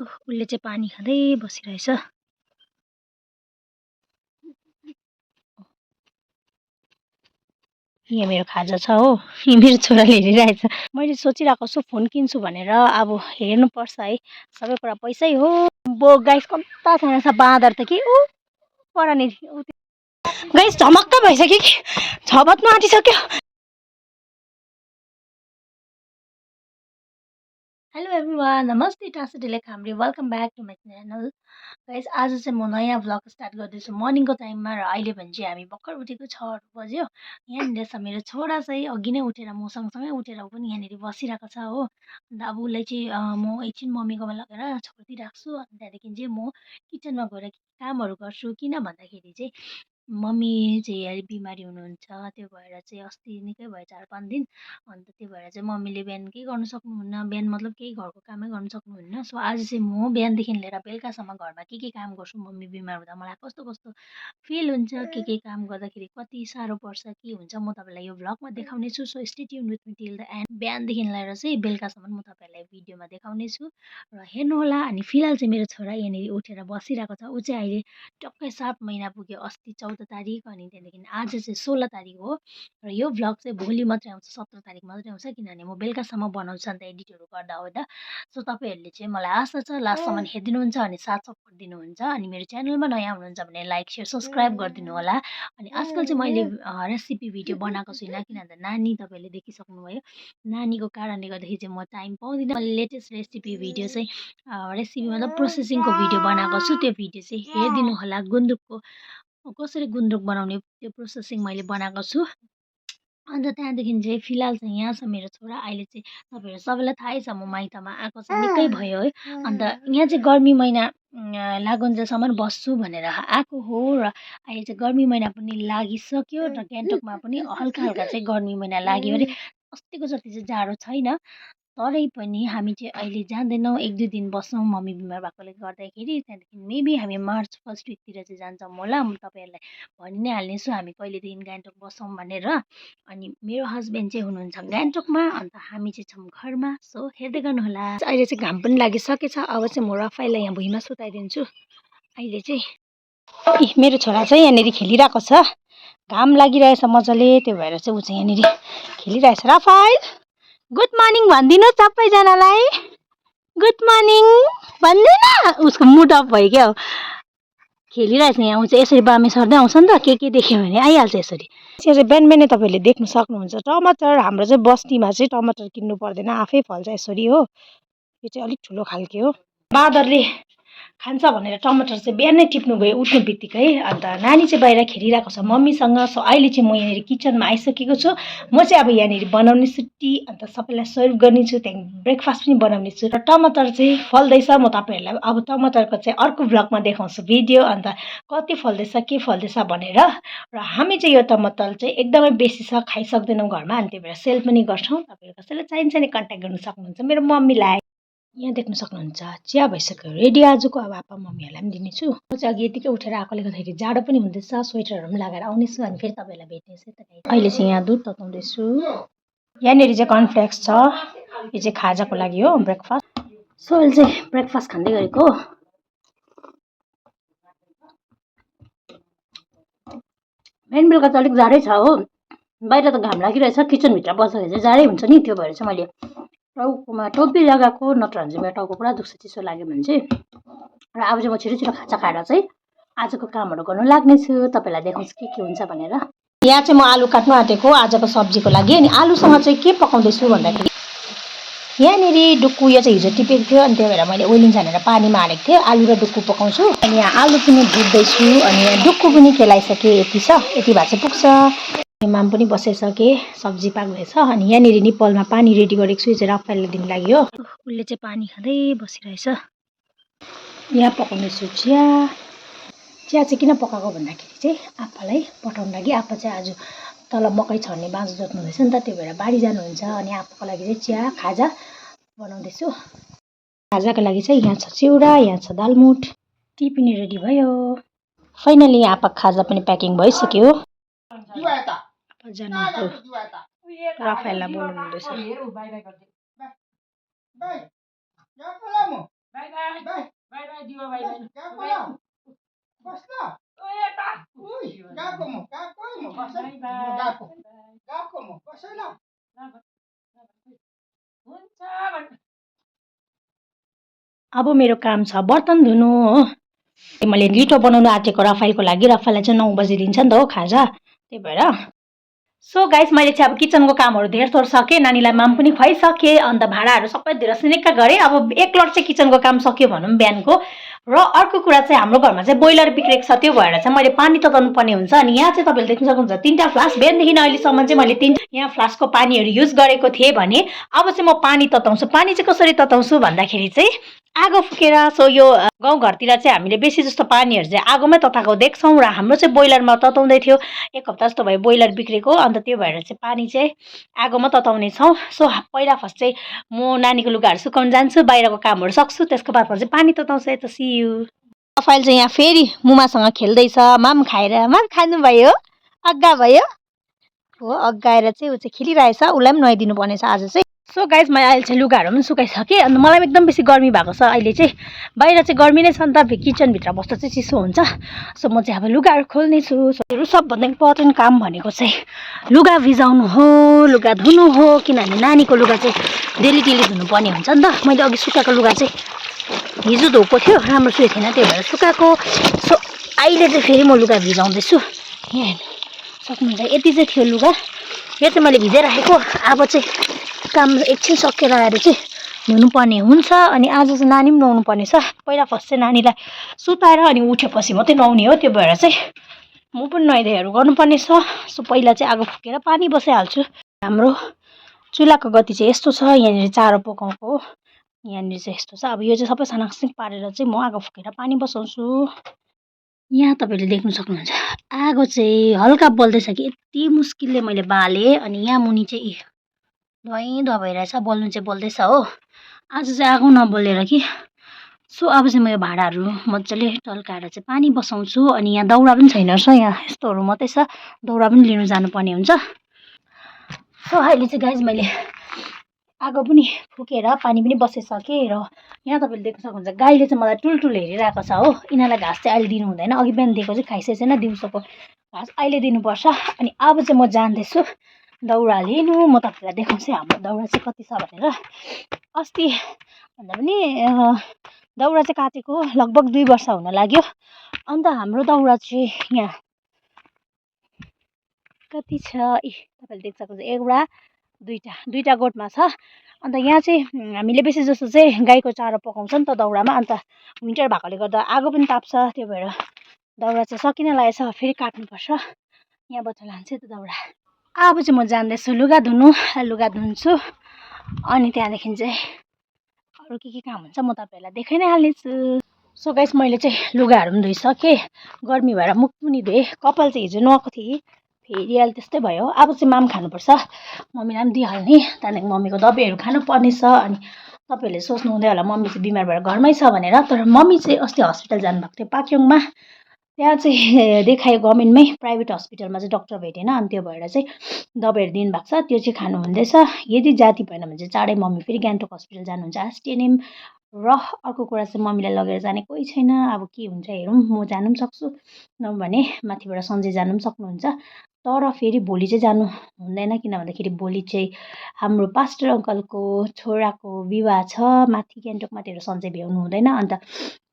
उसले चाहिँ पानी खाँदै बसिरहेछ। यहाँ मेरो खाजा छ हो, यहाँ मेरो छोराले हेरिरहेछ। मैले सोचिरहेको छु फोन किन्छु भनेर, अब हेर्नुपर्छ है, सबै कुरा पैसै हो। गाइस कता छैन छ बाँदर त कि ऊ परानी गाइस झमक्क भइसक्यो कि झबत्नु आँटिसक्यो। हेलो एभ्रिवान, नमस्ते टाँसे ढिले खाम्री, welcome back to my channel. Guys आज चाहिँ म नयाँ भ्लग स्टार्ट गर्दैछु मर्निङको टाइममा, र अहिले भने चाहिँ हामी भर्खर उठेको 6 बज्यो। यहाँनिर छ मेरो छोरा चाहिँ अघि नै उठेर म सँगसँगै उठेर ऊ पनि यहाँनिर बसिरहेको छ हो। अन्त अब उसलाई चाहिँ म एकछिन मम्मीकोमा लगेर छोडिदिइराख्छु। अनि त्यहाँदेखि चाहिँ म किचनमा गएर कामहरू गर्छु। किन भन्दाखेरि चाहिँ मम्मी चाहिँ अलि बिमारी हुनुहुन्छ, त्यो भएर चाहिँ अस्ति निकै भयो 4-5 दिन। अन्त त्यो भएर चाहिँ मम्मीले बिहान केही गर्नु सक्नुहुन्न, बिहान मतलब केही घरको कामै गर्नु सक्नुहुन्न। सो आज चाहिँ म बिहानदेखि लिएर बेलुकासम्म घरमा के काम गर्छु, मम्मी बिमार हुँदा मलाई कस्तो कस्तो फिल हुन्छ, के काम गर्दाखेरि कति साह्रो पर्छ, के हुन्छ, म तपाईँलाई यो भ्लगमा देखाउने छु। So stay tune with me till the and. बिहानदेखि लिएर चाहिँ बेलुकासम्म म तपाईँहरूलाई भिडियोमा देखाउने छु र हेर्नुहोला। अनि फिलहाल चाहिँ मेरो छोरा यहाँनिर उठेर बसिरहेको छ। ऊ चाहिँ अहिले टक्कै 7 महिना पुग्यो, अस्ति 14 तारिक, अनि त्यहाँदेखि आज चाहिँ 16 तारिक हो। र यो भ्लग चाहिँ भोलि मात्रै आउँछ, 17 तारिक मात्रै आउँछ, किनभने म बेलुकासम्म बनाउँछु अन्त एडिटहरू गर्दा ओर्दा। सो तपाईँहरूले चाहिँ मलाई आशा छ लास्टसम्म हेरिदिनुहुन्छ अनि साथ सपोर्ट दिनुहुन्छ। अनि मेरो च्यानलमा नयाँ हुनुहुन्छ भने लाइक सेयर सब्सक्राइब गरिदिनु होला। अनि आजकल चाहिँ मैले रेसिपी भिडियो बनाएको छुइनँ, किन भन्दा नानी तपाईँले देखिसक्नुभयो, नानीको कारणले गर्दाखेरि चाहिँ म टाइम पाउँदिनँ। मैले लेटेस्ट रेसिपी भिडियो चाहिँ रेसिपी मतलब प्रोसेसिङको भिडियो बनाएको छु, त्यो भिडियो चाहिँ हेरिदिनु होला। गुन्द्रुकको कसरी गुन्द्रुक बनाउने त्यो प्रोसेसिङ मैले बनाएको छु। अन्त त्यहाँदेखि चाहिँ फिलहाल चाहिँ यहाँ छ मेरो छोरा। अहिले चाहिँ तपाईँहरू सबैलाई थाहै छ म माइतमा आएको चाहिँ निकै भयो है। अन्त यहाँ चाहिँ गर्मी महिना लागुन्जेलसम्म बस्छु भनेर आएको हो, र अहिले चाहिँ गर्मी महिना पनि लागिसक्यो र गान्तोकमा पनि हल्का हल्का चाहिँ गर्मी महिना लाग्यो अरे। अस्तिको जति चाहिँ जाडो छैन, तरै पनि हामी चाहिँ अहिले जाँदैनौँ, 1-2 दिन बस्छौँ मम्मी बिमार भएकोले गर्दाखेरि। त्यहाँदेखि मेबी हामी मार्च फर्स्ट विकतिर चाहिँ जान्छौँ होला। म तपाईँहरूलाई भनि नै हाल्नेछु हामी कहिलेदेखि गान्तोक बस्छौँ भनेर। अनि मेरो हस्बेन्ड चाहिँ हुनुहुन्छ गान्तोकमा, अन्त हामी चाहिँ छौँ घरमा। सो हेर्दै गर्नुहोला। अहिले चाहिँ घाम पनि लागिसकेछ, अब चाहिँ म रफाइलाई यहाँ भुइँमा सुताइदिन्छु। अहिले चाहिँ मेरो छोरा चाहिँ यहाँनिर खेलिरहेको छ, घाम लागिरहेछ मजाले, त्यो भएर चाहिँ ऊ चाहिँ यहाँनिर खेलिरहेछ। रफाइल गुड मर्निङ भनिदिनु सबैजनालाई, गुड मर्निङ भन्दैन, उसको मुड अफ भयो क्या हो, खेलिरहेछ यहाँ। ऊ चाहिँ यसरी बामे सर्दै आउँछ नि त, के देख्यो भने आइहाल्छ यसरी। चाहिँ बिहान बिहानै तपाईँहरूले देख्नु सक्नुहुन्छ टमाटर, हाम्रो चाहिँ बस्तीमा चाहिँ टमाटर किन्नु पर्दैन, आफै फल्छ यसरी हो। यो चाहिँ अलिक ठुलो खालके हो। बाँदरले खान्छ भनेर टमाटर चाहिँ बिहानै टिप्नु गयो उठ्ने बित्तिकै। अन्त नानी चाहिँ बाहिर खेलिरहेको छ मम्मीसँग। सो अहिले चाहिँ म यहाँनिर किचनमा आइसकेको छु। म चाहिँ अब यहाँनिर बनाउने छु टी, अन्त सबैलाई सर्भ गर्ने छु, त्यहाँदेखि ब्रेकफास्ट पनि बनाउने छु। र टमाटर चाहिँ फल्दैछ, म तपाईँहरूलाई अब टमाटरको चाहिँ अर्को भ्लगमा देखाउँछु भिडियो, अन्त कति फल्दैछ के फल्दैछ भनेर। र हामी चाहिँ यो टमाटर चाहिँ एकदमै बेसी छ, खाइसक्दैनौँ घरमा, अनि त्यही भएर सेल पनि गर्छौँ। तपाईँहरू कसैलाई चाहिन्छ भने कन्ट्याक्ट गर्न सक्नुहुन्छ। मेरो मम्मीलाई यहाँ देख्न सक्नुहुन्छ चिया भइसक्यो रेडी आजको। अब आप्पा मम्मीहरूलाई पनि दिनेछु। म चाहिँ अघि यतिकै उठेर आएकोले गर्दाखेरि जाडो पनि हुँदैछ, स्वेटरहरू पनि लगाएर आउनेछु, अनि फेरि तपाईँहरूलाई भेट्नेछु। अहिले चाहिँ यहाँ दुध तताउँदैछु। यहाँनिर चाहिँ कर्नफ्लेक्स छ, यो चाहिँ खाजाको लागि हो ब्रेकफास्ट। सो अहिले चाहिँ ब्रेकफास्ट खाँदै गरेको। बिहान बेलुका त अलिक जाडै छ हो, बाहिर त घाम लागिरहेछ, किचनभित्र बस्दाखेरि चाहिँ जाडै हुन्छ नि, त्यो भएर चाहिँ मैले टाउकोमा टोपी लगाएको, नत्र भने चाहिँ मेरो टाउको पुरा दुख्छ चिसो लाग्यो भने चाहिँ। र अब चाहिँ म छिटो छिटो खाजा खाएर चाहिँ आजको कामहरू गर्नु लाग्नेछु, तपाईँलाई देखाउँछु के हुन्छ भनेर। यहाँ चाहिँ म आलु काट्नु आँटेको आजको सब्जीको लागि। अनि आलुसँग चाहिँ के पकाउँदैछु भन्दाखेरि यहाँनिर डुक्कु यो चाहिँ हिजो टिपेको थियो, अनि त्यही भएर मैले ओइलिङ छानेर पानीमा हालेको थिएँ। आलु र डुक्कु पकाउँछु। अनि यहाँ आलु पनि भुट्दैछु, अनि यहाँ डुक्कु पनि केलाइसकेँ, यति छ, यति भए चाहिँ पुग्छ। माम पनि बसाइसकेँ, सब्जी पाक्दैछ। अनि यहाँनिर निप्पलमा पानी रेडी गरेको छु, यो चाहिँ रफाइलले दिनु लागि हो। उसले चाहिँ पानी खाँदै बसिरहेछ। यहाँ पकाउँदैछु चिया। चिया चाहिँ किन पकाएको भन्दाखेरि चाहिँ आप्पालाई पठाउनु लागि। आप्पा चाहिँ आज तल मकै छर्ने बाँझो जोत्नु हुँदैछ नि त, त्यो भएर बारी जानुहुन्छ। अनि आप्पाको लागि चाहिँ चिया खाजा बनाउँदैछु। खाजाको लागि चाहिँ यहाँ छ चिउरा, यहाँ छ दालमुट, टी पनि रेडी भयो। फाइनली आप्पा खाजा पनि प्याकिङ भइसक्यो। आप्पा जानुभएको, रफाइललाई बोलाउनु हुँदैछ। By by by by by दिवा बाई बाई गएको ल बस ल ओए ता उइ गएको म बस गएको म बस ल हुन्छ अब मेरो काम छ बर्तन धुनु हो। मैले लिटो बनाउनु आँटेको रफाइलको लागि। रफाइललाई चाहिँ 9 बजे दिन्छ नि त हो खाजा, त्यही भएर। सो गाइस मैले चाहिँ अब किचनको कामहरू धेर थोर सकेँ, नानीलाई माम पनि खुवाइसकेँ, अन्त भाँडाहरू सबै धुएर सिनिक्क गरेँ। अब एक लट चाहिँ किचनको काम सक्यो भनौँ बिहानको। र अर्को कुरा चाहिँ हाम्रो घरमा चाहिँ बोइलर बिग्रेको छ, त्यो भएर चाहिँ मैले पानी तताउनु पर्ने हुन्छ। अनि यहाँ चाहिँ तपाईँले देख्न सक्नुहुन्छ 3टा फ्लास। बिहानदेखि अहिलेसम्म चाहिँ मैले 3 यहाँ फ्लासको पानीहरू युज गरेको थिएँ भने अब चाहिँ म पानी तताउँछु। पानी चाहिँ कसरी तताउँछु भन्दाखेरि चाहिँ आगो फुकेर। सो यो गाउँघरतिर चाहिँ हामीले बेसी जस्तो पानीहरू चाहिँ आगोमै तताएको देख्छौँ र हाम्रो चाहिँ बोइलरमा तताउँदै थियो। एक हप्ता जस्तो भयो बोइलर बिग्रेको, अन्त त्यो भएर चाहिँ पानी चाहिँ आगोमा तताउने छौँ। सो पहिला फर्स्ट चाहिँ म नानीको लुगाहरू सुकाउन जान्छु, बाहिरको कामहरू सक्छु, त्यसको बादमा चाहिँ पानी तताउँछु। यता सी यू। रफाइल चाहिँ यहाँ फेरि मुमासँग खेल्दैछ। माम खाएर माम खानुभयो, अग्गा भयो हो। अग्गाएर चाहिँ ऊ चाहिँ खेलिरहेछ, उसलाई पनि नुहाइदिनु पर्नेछ आज चाहिँ। सो गाइस मैले अहिले चाहिँ लुगाहरू पनि सुकाइसकेँ। अन्त मलाई पनि एकदम बेसी गर्मी भएको छ अहिले चाहिँ। बाहिर चाहिँ गर्मी नै छ नि त, किचनभित्र बस्दा चाहिँ चिसो हुन्छ। सो म चाहिँ अब लुगाहरू खोल्नेछु। सबभन्दा इम्पोर्टेन्ट काम भनेको चाहिँ लुगा भिजाउनु हो, लुगा धुनु हो, किनभने नानीको लुगा चाहिँ डेली धुनुपर्ने हुन्छ नि त। मैले अघि सुकाएको लुगा चाहिँ हिजो धोएको थियो, राम्रो सुकेको थिएन, त्यही भएर सुकाएको। सो अहिले चाहिँ फेरि म लुगा भिजाउँदैछु। यहाँ हेर्नु सक्नुहुन्छ, यति चाहिँ थियो लुगा, यो चाहिँ मैले भिजाइराखेको। अब चाहिँ काम एकछिन सकेर आएर चाहिँ धुनुपर्ने हुन्छ। अनि आज चाहिँ नानी पनि नुहाउनु पर्ने छ। पहिला फर्स्ट चाहिँ नानीलाई सुताएर अनि उठेपछि मात्रै नुहाउने हो, त्यो भएर चाहिँ म पनि नुहाइदिएहरू गर्नुपर्ने छ। सो पहिला चाहिँ आगो फुकेर पानी बसाइहाल्छु। हाम्रो चुल्हाको गति चाहिँ यस्तो छ, यहाँनिर चारो पकाउँको हो, यहाँनिर चाहिँ यस्तो छ। अब यो चाहिँ सबै सानाकसिक पारेर चाहिँ म आगो फुकेर पानी बसाउँछु। यहाँ तपाईँले देख्न सक्नुहुन्छ आगो चाहिँ हल्का बल्दैछ कि यति मुस्किलले मैले बालेँ। अनि यहाँ मुनि चाहिँ धुवाइ धुवा भइरहेछ, बल्नु चाहिँ बल्दैछ हो। आज चाहिँ आगो नबलेर कि। सो अब चाहिँ म यो भाँडाहरू मजाले टल्काएर चाहिँ पानी बसाउँछु। अनि यहाँ दाउरा पनि छैन रहेछ, यहाँ यस्तोहरू मात्रै छ, दाउरा पनि लिनु जानुपर्ने हुन्छ। सो अहिले चाहिँ गाइज मैले आगो पनि फुकेर पानी पनि बसाइसकेँ। र यहाँ तपाईँले देख्न सक्नुहुन्छ गाईले चाहिँ मलाई टुलटुल हेरिरहेको छ हो। यिनीहरूलाई घाँस चाहिँ अहिले दिनु हुँदैन, अघि बिहान दिएको चाहिँ खाइसकेको छैन, दिउँसोको घाँस अहिले दिनुपर्छ। अनि अब चाहिँ म जान्दैछु दाउरा लिनु। म तपाईँलाई देखाउँछु हाम्रो दाउरा चाहिँ कति छ भनेर। अस्ति भन्दा पनि दाउरा चाहिँ काटेको लगभग 2 वर्ष हुन लाग्यो। अन्त हाम्रो दाउरा चाहिँ यहाँ कति छ तपाईँले देख्न सक्नुहुन्छ, एउटा दुईटा गोठमा छ। अन्त यहाँ चाहिँ हामीले बेसी जस्तो चाहिँ गाईको चारो पकाउँछ नि त दाउरामा। अन्त विन्टर भएकोले गर्दा आगो पनि ताप्छ, त्यो भएर दाउरा चाहिँ सकिन लागेछ, फेरि काट्नुपर्छ। यहाँबाट लान्छु त दाउरा। अब चाहिँ म जान्दैछु लुगा धुन्छु। अनि त्यहाँदेखि चाहिँ अरू के काम हुन्छ म तपाईँहरूलाई देखाइ नै हाल्नेछु। सो गाइस मैले चाहिँ लुगाहरू पनि धोइसकेँ, गर्मी भएर मुख पनि धोएँ, कपाल चाहिँ हिजो नुहाएको थिएँ, फेरि अहिले त्यस्तै भयो। अब चाहिँ माम खानुपर्छ, मम्मीलाई पनि दिइहाल्ने, त्यहाँदेखि मम्मीको दबाईहरू खानुपर्ने छ। अनि तपाईँहरूले सोच्नु हुँदै होला मम्मी चाहिँ बिमार भएर घरमै छ भनेर, तर मम्मी चाहिँ अस्ति हस्पिटल जानुभएको थियो पाक्योङमा। त्यहाँ चाहिँ देखायो गभर्मेन्टमै, प्राइभेट हस्पिटलमा चाहिँ डक्टर भेटेन। अनि त्यो भएर चाहिँ दबाईहरू दिनुभएको छ, त्यो चाहिँ खानु हुँदैछ। यदि जाती भएन भने चाहिँ चाँडै मम्मी फेरि गान्तोक हस्पिटल जानुहुन्छ एसटिएनएम। र अर्को कुरा चाहिँ मम्मीलाई लगेर जाने कोही छैन, अब के हुन्छ हेरौँ, म जानु पनि सक्छु, नभने माथिबाट सन्जय जानु पनि सक्नुहुन्छ। तर फेरि भोलि चाहिँ जानु हुँदैन, किन भन्दाखेरि भोलि चाहिँ हाम्रो पास्टर अङ्कलको छोराको विवाह छ माथि गान्तोकमा, त्यो सन्जय भ्याउनु हुँदैन। अन्त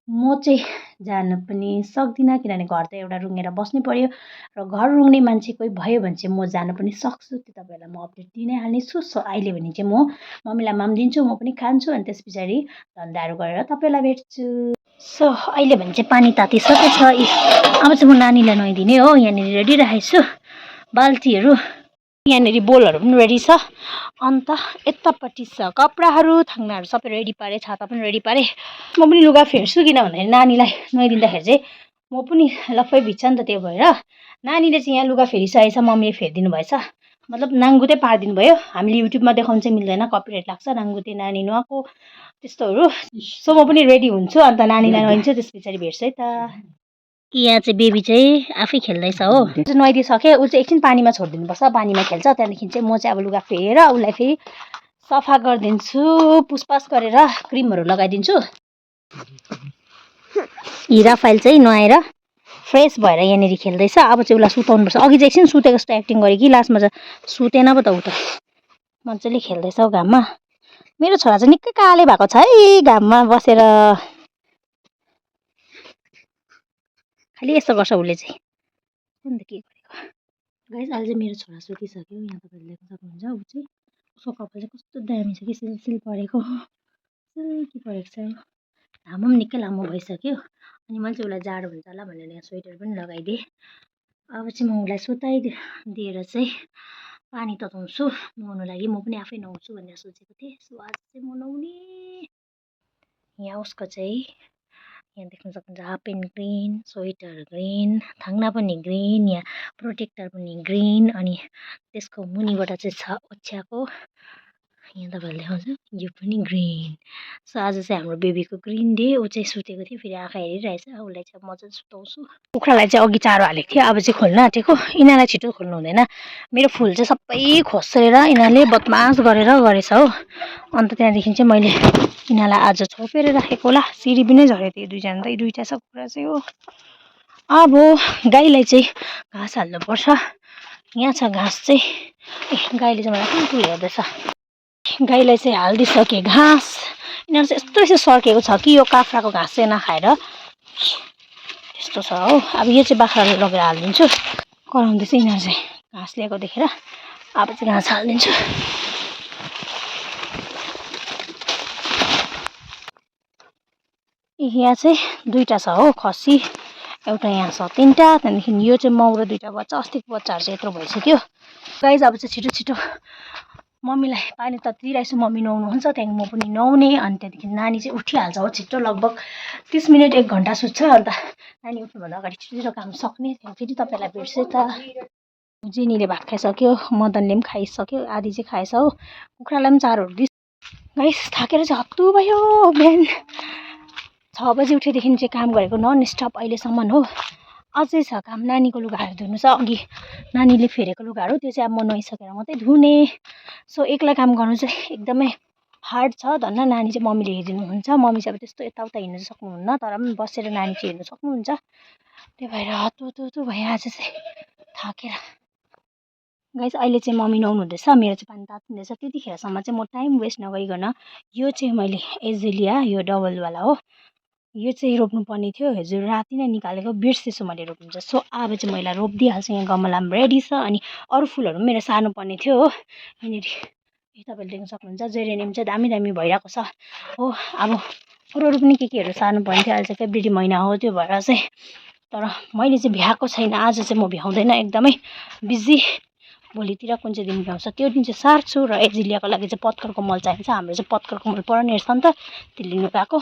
म चाहिँ जानु पनि सक्दिनँ, किनभने घर त एउटा रुँगेर बस्नै पर्यो, र घर रुँग्ने मान्छे कोही भयो भने चाहिँ म जानु पनि सक्छु। त्यो तपाईँहरूलाई म अपडेट दिइ नै हाल्नेछु। सो अहिले भने चाहिँ म मम्मीलाई माम दिन्छु, म पनि खान्छु, अनि त्यस पछाडि धन्दाहरू गरेर तपाईँलाई भेट्छु। सो अहिले भने चाहिँ पानी तातिसकेछ। अब चाहिँ म नानीलाई नुहाइदिने हो। यहाँनिर रेडी राखेको छु बाल्टीहरू, यहाँनिर बोलहरू पनि रेडी छ। अन्त यतापट्टि छ कपडाहरू, थाङ्नाहरू सबै रेडी पारेँ, छाता पनि रेडी पारेँ। म पनि लुगा फेर्छु, किन भन्दाखेरि नानीलाई नुहाइदिँदाखेरि चाहिँ म पनि लफै भिज्छ नि त, त्यो भएर। नानीले चाहिँ यहाँ लुगा फेरिसकेछ, मम्मीले फेरिदिनु भएछ, मतलब नाङ्गुतै पारिदिनु भयो। हामीले युट्युबमा देखाउनु चाहिँ मिल्दैन, कपिराइट लाग्छ, नाङ्गुते नानी नुहाएको त्यस्तोहरू। सो म पनि रेडी हुन्छु, अन्त नानीलाई नुहाइदिन्छु, त्यस पछाडि भेट्छु है त। यहाँ चाहिँ बेबी चाहिँ आफै खेल्दैछ हो, नुहाइदिइसकेँ, ऊ चाहिँ एकछिन पानीमा छोडिदिनुपर्छ, पानीमा खेल्छ। त्यहाँदेखि चाहिँ म चाहिँ अब लुगा फेरेर उसलाई फेरि सफा गरिदिन्छु, पुसपास गरेर क्रिमहरू लगाइदिन्छु। हिरा फाइल चाहिँ नुहाएर फ्रेस भएर यहाँनिर खेल्दैछ। अब चाहिँ उसलाई सुताउनुपर्छ। अघि चाहिँ एकछिन सुतेको जस्तो एक्टिङ गरेँ कि लास्टमा चाहिँ सुतेन पो त ऊ त मजाले खेल्दैछ हौ घाममा। मेरो छोरा चाहिँ निकै काले भएको छ है घाममा बसेर। खालि यस्तो गर्छ उसले चाहिँ अन्त के गरेको गाइस। अहिले चाहिँ मेरो छोरा सुतिसक्यो। यहाँ तपाईँले देख्न सक्नुहुन्छ ऊ चाहिँ उसको कपाल चाहिँ कस्तो दामी छ कि सिलसिल परेको सिल्की परेको छ। घाम पनि निकै लामो भइसक्यो अनि मैले चाहिँ उसलाई जाडो हुन्छ होला भनेर यहाँ स्वेटर पनि लगाइदिएँ। अब चाहिँ म उसलाई सुताइदिएर चाहिँ पानी तताउँछु नुहाउनु लागि। म पनि आफै नुहाउँछु भनेर सोचेको थिएँ। सो आज चाहिँ म नुहाउने। यहाँ उसको चाहिँ यहाँ देख्न सक्नुहुन्छ half pant green, sweater green, थाङ्ना पनि ग्रिन, यहाँ प्रोटेक्टर पनि ग्रिन अनि त्यसको मुनिबाट चाहिँ छ ओछ्याएको यहाँ तपाईँहरूले देखाउँछ यो पनि ग्रिन। सो आज चाहिँ हाम्रो बेबीको ग्रिन डे। ऊ चाहिँ सुतेको थियो फेरि आँखा हेरिरहेछ। उसलाई चाहिँ मजाले सुताउँछु। कुखुरालाई चाहिँ अघि चारो हालेको थिएँ अब चाहिँ खोल्न आँटेको। यिनीहरूलाई छिटो खोल्नु हुँदैन। मेरो फुल चाहिँ सबै खोसेर यिनीहरूले बदमास गरेर गरेछ हो। अन्त त्यहाँदेखि चाहिँ मैले यिनीहरूलाई आज छोपेर राखेको होला। सिँढी पनि झरेको थियो दुईजना त दुईवटा छ कुखुरा चाहिँ हो। अब गाईलाई चाहिँ घाँस हाल्नुपर्छ। यहाँ छ घाँस चाहिँ गाईले चाहिँ मलाई कुन हेर्दैछ। गाईलाई चाहिँ हालिदिइसकेँ घाँस। यिनीहरू चाहिँ यस्तो बेसी सर्केको छ कि यो काफ्राको घाँस चाहिँ नखाएर त्यस्तो छ हो। अब यो चाहिँ बाख्राले लगेर हालिदिन्छु। कराउँदैछ यिनीहरू चाहिँ घाँस ल्याएको देखेर। अब चाहिँ घाँस हालिदिन्छु। यहाँ चाहिँ दुईवटा छ हो खसी एउटा यहाँ छ तीनवटा। त्यहाँदेखि यो चाहिँ माउ र दुईवटा बच्चा। अस्तिको बच्चाहरू चाहिँ यत्रो भइसक्यो गाइस। अब चाहिँ छिटो छिटो मम्मीलाई पानी तताइदिइरहेछु। मम्मी नुहाउनुहुन्छ त्यहाँदेखि म पनि नुहाउने अनि त्यहाँदेखि नानी चाहिँ उठिहाल्छ हो छिट्टो लगभग 30 मिनट 1 घन्टा सुत्छ। अन्त नानी उठ्नुभन्दा अगाडि छिटो छिटो काम सक्ने। त्यहाँदेखि फेरि तपाईँलाई भेट्छु त। जेनीले भात खाइसक्यो, मदनले पनि खाइसक्यो, आधी चाहिँ खाएछ हो। कुखुरालाई पनि चारोहरू दिइस गाइस। थाकेर चाहिँ हत्तु भयो। बिहान 6 बजी उठेदेखि चाहिँ काम गरेको नन स्टप अहिलेसम्म हो। अझै छ काम। नानीको लुगाहरू धुनु छ। अघि नानीले फेरेको लुगाहरू त्यो चाहिँ अब म नुहाइसकेर मात्रै धुने। सो एक्लै काम गर्नु चाहिँ एकदमै हार्ड छ। धन्न नानी चाहिँ मम्मीले हेरिदिनुहुन्छ। मम्मी चाहिँ अब त्यस्तो यताउता हिँड्नु सक्नुहुन्न तर पनि बसेर नानी चाहिँ हेर्नु सक्नुहुन्छ। त्यही भएर हत्तु भयो आज चाहिँ थाकेर। गाइस अहिले चाहिँ मम्मी नुहाउनु हुँदैछ। मेरो चाहिँ पानी तात्तिँदैछ। त्यतिखेरसम्म चाहिँ म टाइम वेस्ट नगरिकन यो चाहिँ मैले एजेलिया यो डबलवाला हो यो चाहिँ रोप्नुपर्ने थियो। हिजो राति नै निकालेको बिर्सेछु मैले रोप्नु चाहिँ। सो अब चाहिँ मैले रोपिदिइहाल्छु। यहाँ गमलामा रेडी छ अनि अरू फुलहरू पनि मेरो सार्नुपर्ने थियो हो। यहाँनिर तपाईँले देख्न सक्नुहुन्छ जेरेनियम चाहिँ दामी दामी भइरहेको छ हो। अब अरू पनि केहरू सार्नुपर्ने थियो। अहिले चाहिँ फेब्रुअरी महिना हो त्यो भएर चाहिँ तर मैले चाहिँ भ्याएको छैन। आज चाहिँ म भ्याउँदैन एकदमै बिजी। भोलितिर कुन चाहिँ दिन भ्याउँछ त्यो दिन चाहिँ सार्छु। र एजिलियाको लागि चाहिँ पत्करको मल चाहिन्छ। हाम्रो चाहिँ पत्करको मल पर्ने रहेछ नि त त्यो लिनु गएको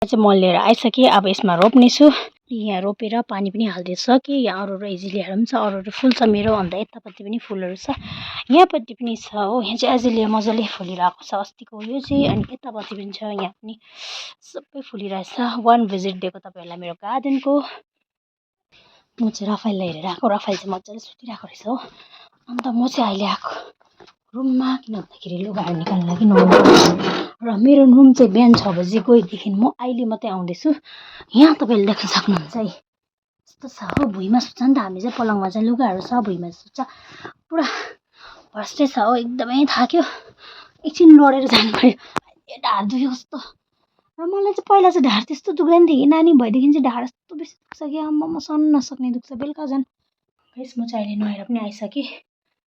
चाहिँ मल लिएर आइसकेँ। अब यसमा रोप्नेछु। यहाँ रोपेर पानी पनि हालिदिइसकेँ। यहाँ अरू एजिलियाहरू पनि छ अरू फुल छ मेरो। अन्त यतापट्टि पनि फुलहरू छ यहाँपट्टि पनि छ हो। यहाँ चाहिँ एजिलिया मजाले फुलिरहेको छ अस्तिको यो चाहिँ। अनि यतापट्टि पनि छ यहाँ पनि सबै फुलिरहेछ। 1 भिजिट दिएको तपाईँहरूलाई मेरो गार्डनको। म चाहिँ रफाइललाई हेरेर आएको। रफाइल चाहिँ मजाले सुतिरहेको रहेछ हो। अन्त म चाहिँ अहिले आएको रुममा किन भन्दाखेरि लुगाहरू निकाल्नु लागि नुहाउनु। र मेरो रुम चाहिँ बिहान 6 बजी गएदेखि म अहिले मात्रै आउँदैछु। यहाँ तपाईँले देख्न सक्नुहुन्छ है यस्तो छ हो। भुइँमा सुत्छ नि त हामी चाहिँ पलङमा चाहिँ लुगाहरू छ भुइँमा सुत्छ। पुरा भर्स्टै छ हो। एकदमै थाक्यो। एकछिन लडेर जानु पऱ्यो। ढाड दुख्यो कस्तो। र मलाई चाहिँ पहिला चाहिँ ढाड त्यस्तो दुख्दैन थियो कि नानी भएदेखि चाहिँ ढाड यस्तो बेसी दुख्छ कि आम्मा म सहन नसक्ने दुख्छ बेलुका झन्। गाइस म चाहिँ अहिले नुहाएर पनि आइसकेँ।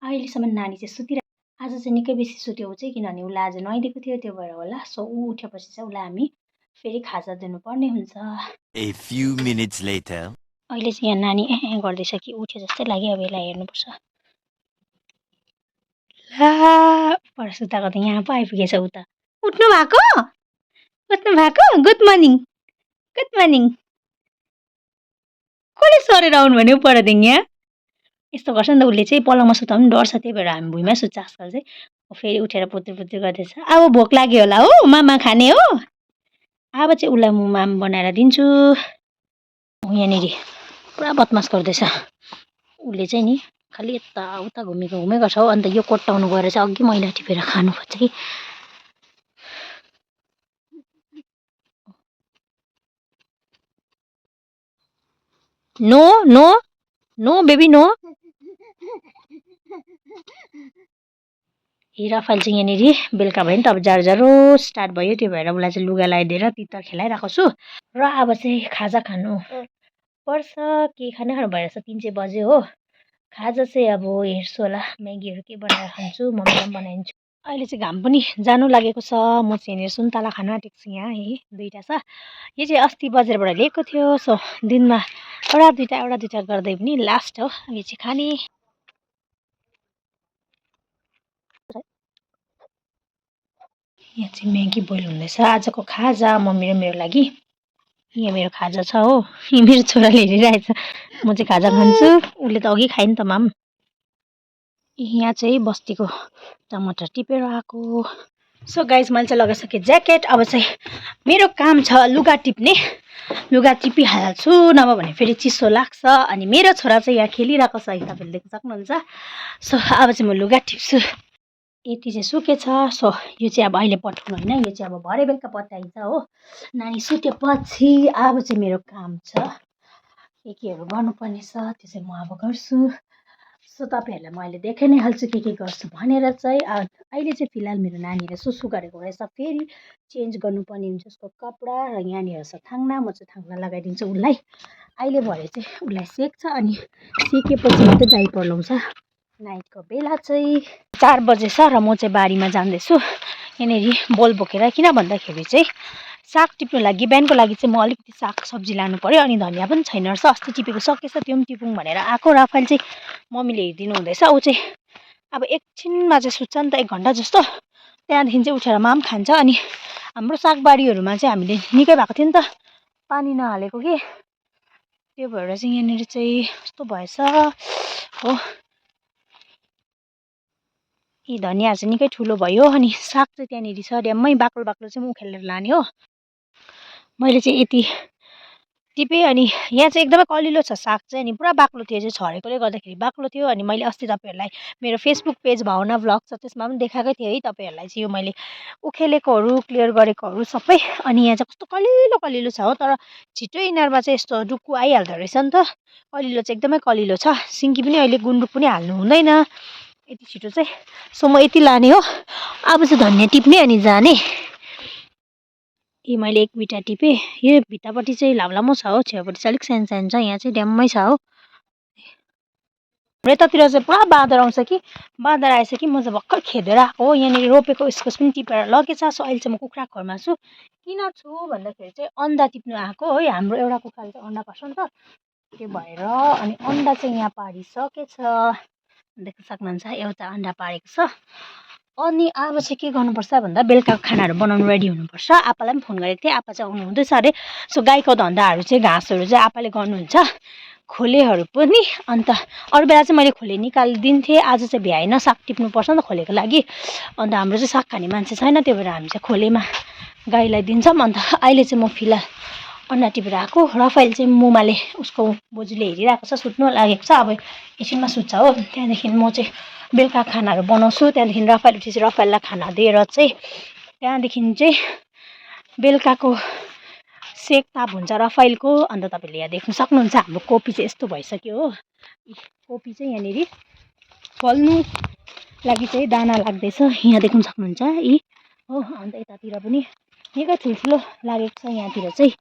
अहिलेसम्म नानी चाहिँ सुतिरहेको। आज चाहिँ निकै बेसी सुत्यो ऊ चाहिँ किनभने उसलाई आज नुहाइदिएको थियो त्यो भएर होला। सो ऊ उठेपछि चाहिँ उसलाई हामी फेरि खाजा दिनुपर्ने हुन्छ। A few minutes later. अहिले चाहिँ यहाँ नानी गर्दैछ कि उठ्यो जस्तै लाग्यो। अब यसलाई हेर्नुपर्छ। ला पर सुताएको त यहाँ पो आइपुगेछ ऊ त। उठ्नु भएको गुड मर्निङ कसले सरेर आउनु भने परदेखि यहाँ यस्तो गर्छ नि त। उसले चाहिँ पलङमा सुताउनु डर्छ त्यही भएर हामी भुइँमा सुत्छ आजकल चाहिँ। फेरि उठेर पुत्रुर गर्दैछ। अब भोक लाग्यो होला हो मामा खाने हो। अब चाहिँ उसलाई म माम बनाएर दिन्छु। यहाँनिर पुरा बदमास गर्दैछ उसले चाहिँ नि खालि यताउता घुमेको छ हो। अन्त यो कोट्टाउनु गएर चाहिँ अघि मैला टिपेर खानु खोज्छ कि no no no baby no. राफाइल चाहिँ यहाँनिर बेलुका भयो नि त अब जाडो स्टार्ट भयो त्यो भएर उसलाई चाहिँ लुगा लगाइदिएर तितर खेलाइरहेको छु र अब चाहिँ खाजा खानु पर्छ। के खाने खानु भइरहेछ 3 चाहिँ बज्यो हो। खाजा चाहिँ अब हेर्छु होला म्यागीहरू के बनाएर खान्छु मम्मीलाई पनि बनाइदिन्छु। अहिले चाहिँ घाम पनि जानु लागेको छ। म चाहिँ यहाँनिर सुन्तला खान आँटेको छु। यहाँ है 2टा छ। यो चाहिँ अस्ति बजारबाट ल्याएको थियो। सो दिनमा एउटा दुइटा गर्दै पनि लास्ट हो। यो चाहिँ खाने। यहाँ चाहिँ म्यागी बोइल हुँदैछ। आजको खाजा मम्मी र मेरो लागि। यहाँ मेरो खाजा छ हो। मेरो छोराले हेरिरहेछ। म चाहिँ खाजा खान्छु। उसले त अघि खायो नि त माम। यहाँ चाहिँ बस्तीको टमाटर टिपेर आएको। सो गाइज मैले चाहिँ लगाइसकेँ ज्याकेट। अब चाहिँ मेरो काम छ लुगा टिप्ने। लुगा टिपिहाल्छु नभए भने फेरि चिसो लाग्छ। अनि मेरो छोरा चाहिँ यहाँ खेलिरहेको छ तपाईँले देख्न सक्नुहुन्छ। सो अब चाहिँ म लुगा टिप्छु। यति चाहिँ सुकेछ। सो यो चाहिँ अब अहिले पठाउनु होइन, यो चाहिँ अब भरे बेलुका पठाइन्छ हो। नानी सुतेपछि अब चाहिँ मेरो काम छ केहरू गर्नुपर्ने छ त्यो चाहिँ म अब गर्छु। सो तपाईँहरूलाई म अहिले देखाइ नै हाल्छु के गर्छु भनेर चाहिँ। अहिले चाहिँ फिलहाल मेरो नानीले सुसु गरेको रहेछ। फेरि चेन्ज गर्नुपर्ने हुन्छ उसको कपडा र यहाँनिर छ थाङ्ना। म चाहिँ थाङ्ना लगाइदिन्छु उसलाई। अहिले भरे चाहिँ उसलाई सेक्छ अनि सेकेपछि मात्रै डाइपर लाउँछ। नाइटको बेला चाहिँ 4 बजे छ र म चाहिँ बारीमा जाँदैछु यहाँनिर बोल बोकेर। किन भन्दाखेरि चाहिँ साग टिप्नु लागि बिहानको लागि चाहिँ म अलिकति साग सब्जी लानु पर्यो। अनि धनियाँ पनि छैन रहेछ। अस्ति टिपेको सकेछ त्यो पनि टिपौँ भनेर आएको। राफाइल चाहिँ मम्मीले हेरिदिनु हुँदैछ। ऊ चाहिँ अब एकछिनमा चाहिँ सुत्छ नि त 1 घन्टा जस्तो। त्यहाँदेखि चाहिँ उठेर माम खान्छ। अनि हाम्रो सागबारीहरूमा चाहिँ हामीले निकै भएको थियो नि त पानी नहालेको के त्यो भएर चाहिँ यहाँनिर चाहिँ यस्तो भएछ हो। यी धनियाँहरू चाहिँ निकै ठुलो भयो। अनि साग चाहिँ त्यहाँनिर छ ड्याम्मै बाक्लो बाक्लो चाहिँ म उखेलेर लाने हो। मैले चाहिँ यति टिपेँ। अनि यहाँ चाहिँ एकदमै कलिलो छ साग चाहिँ। अनि पुरा बाक्लो थियो चाहिँ छरेकोले गर्दाखेरि बाक्लो थियो। अनि मैले अस्ति तपाईँहरूलाई मेरो फेसबुक पेज भावना भ्लग छ त्यसमा पनि देखाएकै थिएँ है तपाईँहरूलाई चाहिँ यो मैले उखेलेकोहरू क्लियर गरेकोहरू सबै। अनि यहाँ चाहिँ कस्तो कलिलो कलिलो छ हो। तर छिटै यिनीहरूमा चाहिँ यस्तो डुक्कु आइहाल्दो रहेछ नि त। कलिलो चाहिँ एकदमै कलिलो छ। सिन्की पनि अहिले गुन्द्रुक पनि हाल्नु हुँदैन यति छिटो चाहिँ। सो म यति लाने हो। अब चाहिँ धनियाँ टिप्ने अनि जाने। मैले 1 बिटा टिपेँ। यो भित्तापट्टि चाहिँ लामो छ हो। छेउपट्टि चाहिँ अलिक सानो सानो छ। यहाँ चाहिँ ड्याम्मै छ हो। यतातिर चाहिँ पुरा बाँदर आउँछ कि बाँदर आएछ कि म चाहिँ भर्खर खेदेर आएको हो। यहाँनिर रोपेको इस्कुस पनि टिपेर लगेछ। सो अहिले चाहिँ म कुखुरा खोरमा छु। किन छु भन्दाखेरि चाहिँ अन्डा टिप्नु आएको है। हाम्रो एउटा कुखुराले चाहिँ अन्डा पार्छ नि त त्यो भएर। अनि अन्डा चाहिँ यहाँ पारिसकेछ देख्न सक्नुहुन्छ। एउटा अन्डा पारेको छ। अनि अब चाहिँ के गर्नुपर्छ भन्दा बेलुकाको खानाहरू बनाउनु रेडी हुनुपर्छ। आप्पालाई पनि फोन गरेको थिएँ। आप्पा चाहिँ आउनु हुँदैछ अरे। सो गाईको धन्दाहरू चाहिँ घाँसहरू चाहिँ आप्पाले गर्नुहुन्छ खोलेहरू पनि। अन्त अरू बेला चाहिँ मैले खोले निकालिदिन्थेँ। आज चाहिँ भ्याएन साग टिप्नुपर्छ नि त खोलेको लागि। अन्त हाम्रो चाहिँ साग खाने मान्छे छैन त्यो भएर हामी चाहिँ खोलेमा गाईलाई दिन्छौँ। अन्त अहिले चाहिँ म फिलहाल अन्डा टिपेर आएको। रफाइल चाहिँ मुमाले उसको बोजूले हेरिरहेको छ सुत्नु लागेको छ। अब एकछिनमा सुत्छ हो। त्यहाँदेखि म चाहिँ बेलुका खानाहरू बनाउँछु। त्यहाँदेखि रफाइल उठेपछि रफाइललाई खाना दिएर चाहिँ त्यहाँदेखि चाहिँ बेलुकाको सेक ताप हुन्छ रफाइलको। अन्त तपाईँले यहाँ देख्न सक्नुहुन्छ हाम्रो कोपी चाहिँ यस्तो भइसक्यो हो। कोपी चाहिँ यहाँनिर फल्नु लागि चाहिँ दाना लाग्दैछ यहाँ देख्न सक्नुहुन्छ यी हो। अन्त यतातिर पनि निकै ठुल्ठुलो लागेको छ यहाँतिर चाहिँ।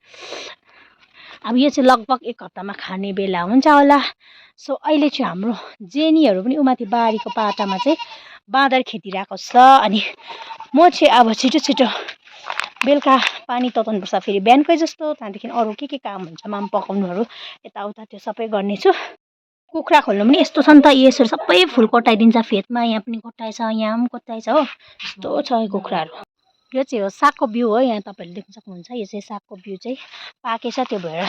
अब यो चाहिँ लगभग 1 हप्तामा खाने बेला हुन्छ होला। सो अहिले चाहिँ हाम्रो जेनीहरू पनि उमाथि बारीको पाटामा चाहिँ बाँदर खेदिरहेको छ। अनि म चाहिँ अब छिटो छिटो बेलुका पानी तताउनुपर्छ फेरि बिहानकै जस्तो। त्यहाँदेखि अरू के काम हुन्छ माम पकाउनुहरू यताउता त्यो सबै गर्नेछु। कुखुरा खोल्नु पनि यस्तो छ नि त यसरी सबै फुल कोट्याइदिन्छ फेदमा। यहाँ पनि कोट्याएछ यहाँ पनि कोट्याएछ हो। यस्तो छ कुखुराहरू। यो चाहिँ हो सागको बिउ हो। यहाँ तपाईँहरूले देख्न सक्नुहुन्छ यो चाहिँ सागको बिउ चाहिँ पाकेछ त्यो भएर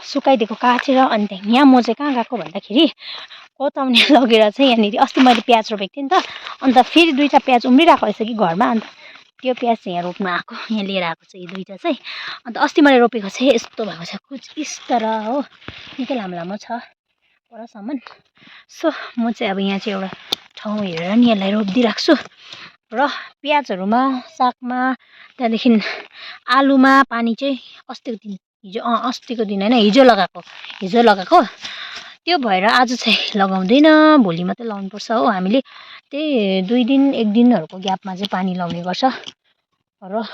सुकाइदिएको काटेर। अनि त्यहाँदेखि यहाँ म चाहिँ कहाँ गएको भन्दाखेरि कोताउने लगेर चाहिँ यहाँनिर अस्ति मैले प्याज रोपेको थिएँ नि त। अन्त फेरि 2टा प्याज उम्रिरहेको रहेछ कि घरमा। अन्त त्यो प्याज चाहिँ यहाँ रोप्नु आएको यहाँ लिएर आएको छ यो 2टा चाहिँ। अन्त अस्ति मैले रोपेको चाहिँ यस्तो भएको छ कुछ इस तरह हो। निकै लामो छ परसम्म। सो म चाहिँ अब यहाँ चाहिँ एउटा ठाउँ हेरेर नि यसलाई रोपिदिइरहेको छु। र प्याजहरूमा सागमा त्यहाँदेखि आलुमा पानी चाहिँ अस्तिको दिन हिजो अस्तिको दिन होइन हिजो लगाएको त्यो भएर आज चाहिँ लगाउँदैन भोलि मात्रै लाउनुपर्छ हो हामीले त्यही 2 दिन 1 दिनहरूको ग्यापमा चाहिँ पानी लाउने गर्छ र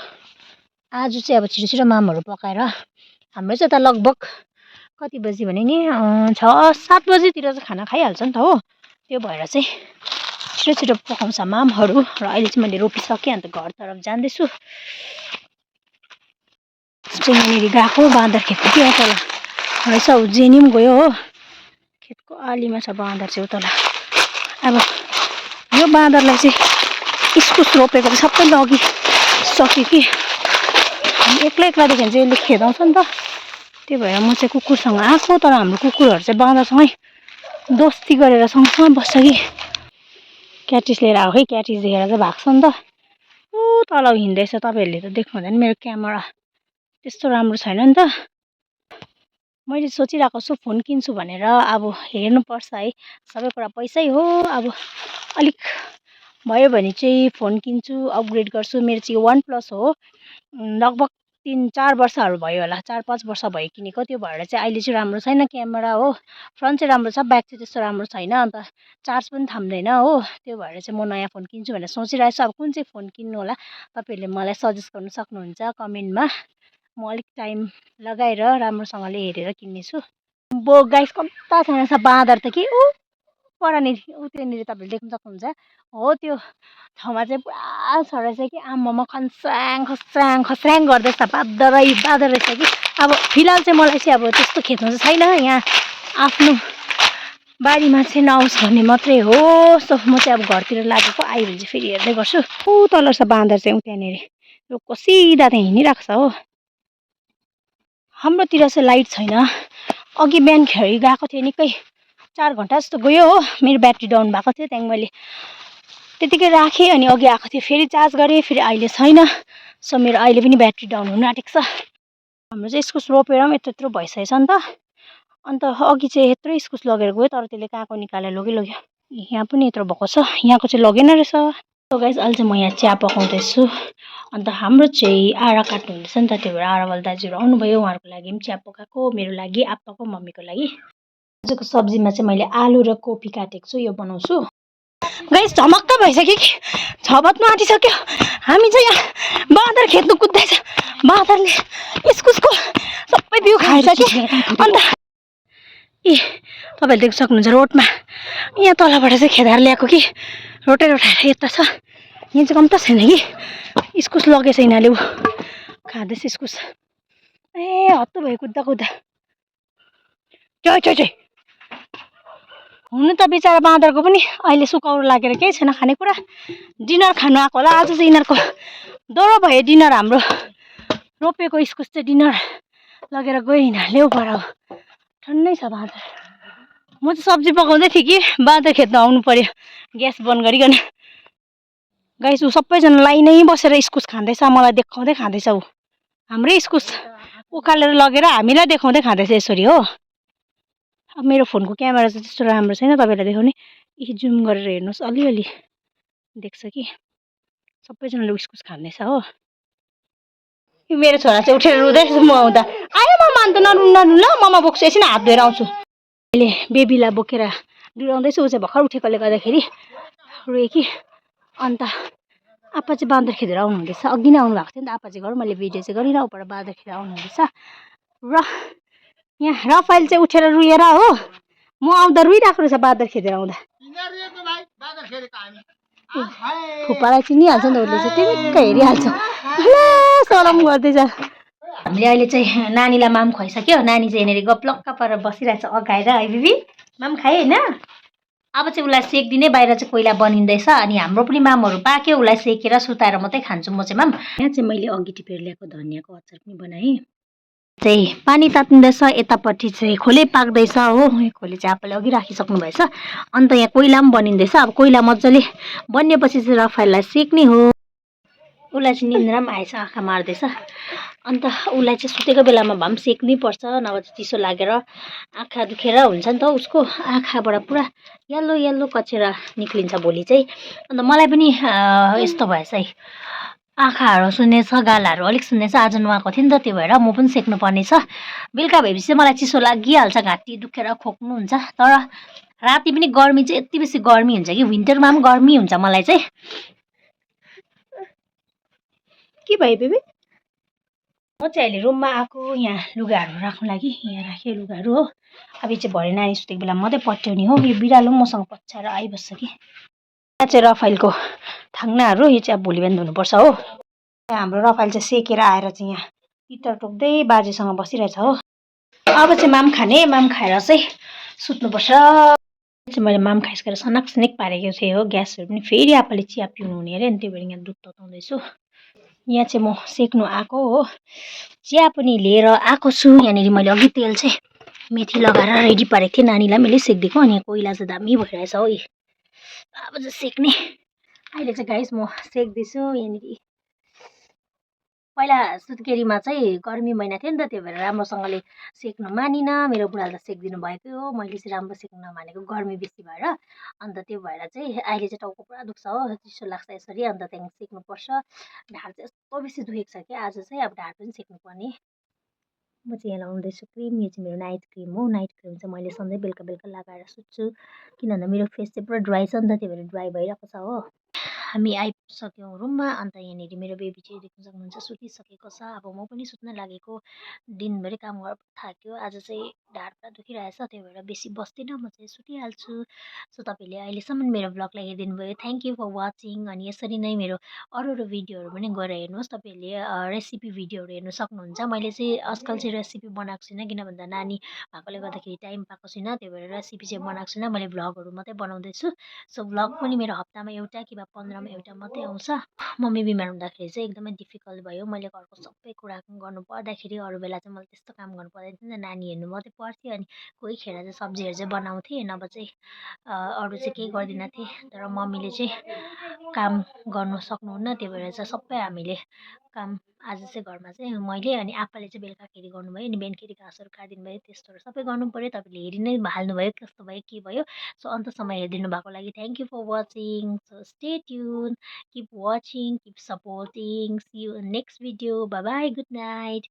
आज चाहिँ अब छिटो छिटो मामहरू पकाएर हाम्रो चाहिँ त लगभग कति बजी भने नि 6-7 बजीतिर चाहिँ खाना खाइहाल्छ नि त हो त्यो भएर चाहिँ छिटो छिटो पकाउँछ मामहरू र अहिले चाहिँ मैले रोपिसकेँ अन्त घरतर्फ जाँदैछु चाहिँ यहाँनिर गएको बाँदर खेद्नु कि तल रहेछ जेनी पनि गयो हो खेतको आलीमा छ बाँदर चाहिँ तल अब यो बाँदरलाई चाहिँ इस्कुस रोपेको चाहिँ सबै लगिसक्यो कि एक्लै एक्लादेखि चाहिँ यसले खेदाउँछ नि त त्यही भएर म चाहिँ कुकुरसँग आएको तर हाम्रो कुकुरहरू चाहिँ बाँदरसँगै दोस्ती गरेर सँगसँगै बस्छ कि क्याटिस लिएर आएको है क्याटिस देखेर चाहिँ भाग्छ नि त ऊ तल हिँड्दैछ तपाईँहरूले त देख्नु हुँदैन मेरो क्यामेरा त्यस्तो राम्रो छैन नि त मैले सोचिरहेको छु फोन किन्छु भनेर अब हेर्नुपर्छ है सबै कुरा पैसै हो अब अलिक भयो भने चाहिँ फोन किन्छु अपग्रेड गर्छु मेरो चाहिँ OnePlus हो लगभग 3-4 वर्षहरू भयो होला 4-5 वर्ष भयो किनेको त्यो भएर चाहिँ अहिले चाहिँ राम्रो छैन क्यामेरा हो फ्रन्ट चाहिँ राम्रो छ ब्याक चाहिँ त्यस्तो राम्रो छैन अन्त चार्ज पनि थाम्दैन हो त्यो भएर चाहिँ म नयाँ फोन किन्छु भनेर सोचिरहेको छु अब कुन चाहिँ फोन किन्नु होला तपाईँहरूले मलाई सजेस्ट गर्न सक्नुहुन्छ कमेन्टमा म अलिक टाइम लगाएर राम्रोसँगले हेरेर किन्नेछु बो गाइस कता छैन छ बाँदर त कि ऊ परनिर ऊ त्यहाँनिर तपाईँले देख्न सक्नुहुन्छ हो त्यो ठाउँमा चाहिँ पुरा छ रहेछ कि आम्मामा खस्राङ खस्राङ खस्राङ गर्दैछ बाँदर रहेछ कि अब फिलहाल चाहिँ मलाई चाहिँ अब त्यस्तो खेद्नु चाहिँ छैन यहाँ आफ्नो बारीमा चाहिँ नआओस् भन्ने मात्रै हो सो म चाहिँ अब घरतिर लागेको आयो भने चाहिँ फेरि हेर्दै गर्छु ऊ तल छ बाँदर चाहिँ ऊ त्यहाँनिर रुखको सिधा त्यहाँ हिँडिरहेको छ हो हाम्रोतिर चाहिँ लाइट छैन अघि बिहानखेरि गएको थिएँ निकै 4 घन्टा जस्तो गयो हो मेरो ब्याट्री डाउन भएको थियो त्यहाँदेखि मैले त्यतिकै राखेँ अनि अघि आएको थिएँ फेरि चार्ज गरेँ फेरि अहिले छैन सो मेरो अहिले पनि ब्याट्री डाउन हुन आँटेको छ हाम्रो चाहिँ इस्कुस रोपेर पनि यत्रो भइसकेछ नि त अन्त अघि चाहिँ यत्रो इस्कुस लगेर गयो तर त्यसले काँको निकालेर लग्यो यहाँ पनि यत्रो भएको छ यहाँको चाहिँ लगेन रहेछ सो गाइस अहिले चाहिँ म यहाँ चिया पकाउँदैछु अन्त हाम्रो चाहिँ आरा काट्नु हुँदैछ नि त त्यो भएर आरावाल दाजुहरू आउनुभयो उहाँहरूको लागि पनि चिया पकाएको मेरो लागि आप्पाको मम्मीको लागि आजको सब्जीमा चाहिँ मैले आलु र कोपी काटेको छु यो बनाउँछु गाइस झमक्क भइसक्यो कि 6 बज्नु आँटिसक्यो हामी चाहिँ यहाँ बाँदर खेद्नु कुद्दैछ बाँदरले इस्कुसको सबै बिउ खाएछ कि अन्त तपाईँहरूले देख्न सक्नुहुन्छ रोडमा यहाँ तलबाट चाहिँ खेदाएर ल्याएको कि रोटेर उठाएर यता छ यहाँ चाहिँ कम्ता छैन कि इस्कुस लगेछ यिनीहरूले ऊ खाँदैछ इस्कुस ए हत्तु भयो कुद्दा चै हुनु त बिचरा बाँदरको पनि अहिले सुकाउरो लागेर केही छैन खानेकुरा डिनर खानु आएको होला आज चाहिँ यिनीहरूको दोहोरो भयो डिनर हाम्रो रोपेको इस्कुस चाहिँ डिनर लगेर गयो यिनीहरूले उपर ठन्नै छ बाँदर म चाहिँ सब्जी पकाउँदै थिएँ कि बाँदर खेद्न आउनु पर्यो ग्यास बन्द गरिकन गाइस ऊ सबैजना लाइनै बसेर इस्कुस खाँदैछ मलाई देखाउँदै खाँदैछ ऊ हाम्रै इस्कुस उखालेर लगेर हामीलाई देखाउँदै खाँदैछ यसरी हो अब मेरो फोनको क्यामेरा चाहिँ त्यस्तो राम्रो छैन तपाईँलाई देखाउने जुम गरेर हेर्नुहोस् अलिअलि देख्छ कि सबैजनाले इस्कुस खाँदैछ हो यो मेरो छोरा चाहिँ उठेर रुँदैछ म आउँदा आयो ममा अन्त नरुनु ल ममा बोक्छु एकछिन हात धोएर आउँछु अहिले बेबीलाई बोकेर डुलाउँदैछु ऊ चाहिँ भर्खर उठेकोले गर्दाखेरि रोएँ कि अन्त आप्पा चाहिँ बाँदर खेदेर आउनुहुँदैछ अघि नै आउनु भएको थियो नि त आप्पा चाहिँ घर मैले भिडियो चाहिँ गरिनँ उपर बाँदर खेदेर आउनुहुँदैछ र यहाँ रफाइल चाहिँ उठेर रुएर हो म आउँदा रुइरहेको रहेछ बाँदर खेदेर आउँदा फुपालाई चिनिहाल्छ नि त उसले चाहिँ टिमिक्क हेरिहाल्छ सलाम गर्दैछ हामीले अहिले चाहिँ नानीलाई माम खुवाइसक्यो नानी चाहिँ यहाँनिर गप्लक्क परेर बसिरहेछ अगाएर है बिबी माम खायो होइन अब चाहिँ उसलाई सेकिदिने बाहिर चाहिँ कोइला बनिँदैछ अनि हाम्रो पनि मामहरू पाक्यो उसलाई सेकेर सुताएर मात्रै खान्छु म चाहिँ माम यहाँ चाहिँ मैले अघि टिपेर ल्याएको धनियाँको अचार पनि बनाएँ चाहिँ पानी तात्तिँदैछ यतापट्टि चाहिँ खोले पाक्दैछ हो खोले चाहिँ आप्पाले अघि राखिसक्नु भएछ अन्त यहाँ कोइला पनि बनिँदैछ अब कोइला मजाले बनिएपछि चाहिँ रफाइललाई सेक्ने हो उसलाई चाहिँ निन्द्रा पनि आएछ आँखा मार्दैछ अन्त उसलाई चाहिँ सुतेको बेलामा भए पनि सेक्नै पर्छ नभए चाहिँ चिसो लागेर आँखा दुखेर हुन्छ नि त उसको आँखाबाट पुरा यल्लो कचेरा निक्लिन्छ भोलि चाहिँ अन्त मलाई पनि यस्तो भएछ है आँखाहरू सुन्नेछ, गालाहरू अलिक सुन्नेछ। आज नुहाएको थिएँ नि त, त्यो भएर म पनि सेक्नुपर्ने छ। बेलुका भएपछि चाहिँ मलाई चिसो लागिहाल्छ, घाँटी दुखेर खोक्नुहुन्छ। तर राति पनि गर्मी चाहिँ यति बेसी गर्मी हुन्छ कि विन्टरमा पनि गर्मी हुन्छ मलाई चाहिँ। के भयो बेबी? म चाहिँ अहिले रुममा आएको, यहाँ लुगाहरू राख्नु लागि। यहाँ राखेँ लुगाहरू हो। अब चाहिँ भरे नानी सुतेको बेला मात्रै पट्याउने हो। यो बिरालो पनि मसँग पछ्याएर आइबस्छ कि। यहाँ चाहिँ रफाइलको थाङ्नाहरू, यो चाहिँ अब भोलि बिहान धुनुपर्छ हो। हाम्रो रफाइल चाहिँ सेकेर आएर चाहिँ यहाँ तितर टोक्दै बाजेसँग बसिरहेछ हो। अब चाहिँ माम खाने, माम खाएर चाहिँ सुत्नुपर्छ। मैले माम खाइसकेर सनाक सनिक पारेको थिएँ हो। ग्यासहरू पनि फेरि आप्पाले चिया पिउनु हुने अरे, अनि त्यही भएर यहाँ दुध तताउँदैछु। यहाँ चाहिँ म सेक्नु आएको हो। चिया पनि लिएर आएको छु। यहाँनिर मैले अघि तेल चाहिँ मेथी लगाएर रेडी पारेको थिएँ, नानीलाई मैले सेक्दिएको। अनि कोइला चाहिँ दामी भइरहेछ हो। अब चाहिँ सेक्ने। अहिले चाहिँ गाइस म सेक्दैछु यहाँनिर। पहिला सुत्केरीमा चाहिँ गर्मी महिना थियो नि त, त्यही भएर राम्रोसँगले सेक्नु मानिनँ। मेरो बुढाले त सेकिदिनु भएकै हो, मैले चाहिँ राम्रो सेक्नु नमानेको गर्मी बेसी भएर। अन्त त्यो भएर चाहिँ अहिले चाहिँ टाउको पुरा दुख्छ हो, चिसो लाग्छ यसरी। अन्त त्यहाँदेखि सेक्नुपर्छ। ढाड चाहिँ यस्तो बेसी दुखेको छ कि आज चाहिँ अब ढाड पनि सेक्नुपर्ने। म चाहिँ यहाँ लाउँदैछु क्रिम। यो चाहिँ मेरो नाइट क्रिम हो। नाइट क्रिम चाहिँ मैले सधैँ बेलुका बेलुका लगाएर सुत्छु, किनभने मेरो फेस चाहिँ पुरा ड्राई छ नि त, त्यही भएर ड्राई भइरहेको छ हो। हामी आइसक्यौँ रुममा। अन्त यहाँनिर मेरो बेबी चाहिँ देख्न सक्नुहुन्छ सुतिसकेको छ। अब म पनि सुत्न लागेको। दिनभरि काम गरेर थाक्यो, आज चाहिँ ढाड पुरा दुखिरहेछ, त्यही भएर बेसी बस्दिनँ, म चाहिँ सुतिहाल्छु। सो तपाईँले अहिलेसम्म मेरो ब्लगलाई हेरिदिनु भयो, थ्याङ्क यू फर वाचिङ। अनि यसरी नै मेरो अरू अरू भिडियोहरू पनि गएर हेर्नुहोस्। तपाईँहरूले रेसिपी भिडियोहरू हेर्नु सक्नुहुन्छ। मैले चाहिँ आजकल चाहिँ रेसिपी बनाएको छुइनँ, किन भन्दा नानी भएकोले गर्दाखेरि टाइम पाएको छुइनँ, त्यही भएर रेसिपी चाहिँ बनाएको छुइनँ। मैले भ्लगहरू मात्रै बनाउँदैछु। सो भ्लग पनि मेरो हप्तामा एउटा कि पन्ध्रमा एउटा मात्रै आउँछ। मम्मी बिमार हुँदाखेरि चाहिँ एकदमै डिफिकल्ट भयो। मैले घरको सबै कुरा गर्नु पर्दाखेरि, अरू बेला चाहिँ मैले त्यस्तो काम गर्नु पर्दैन थियो नि त, नानी हेर्नु मात्रै पर्थ्यो। अनि कोही खेर चाहिँ सब्जीहरू चाहिँ बनाउँथेँ, नभए चाहिँ अरू चाहिँ केही गर्दिनँ थिएँ। तर मम्मीले चाहिँ काम गर्नु सक्नुहुन्न, त्यही भएर चाहिँ सबै हामीले काम आज चाहिँ घरमा चाहिँ मैले, अनि आप्पाले चाहिँ बेलुकाखेरि गर्नुभयो, अनि बिहानखेरि घाँसहरू काटिदिनु भयो। त्यस्तोहरू सबै गर्नु पऱ्यो। तपाईँले हेरि नै हाल्नुभयो कस्तो भयो के भयो। सो अन्तसम्म हेरिदिनु भएको लागि thank you for watching. So stay tune, keep watching, keep supporting, see you in next video. Bye bye, good night.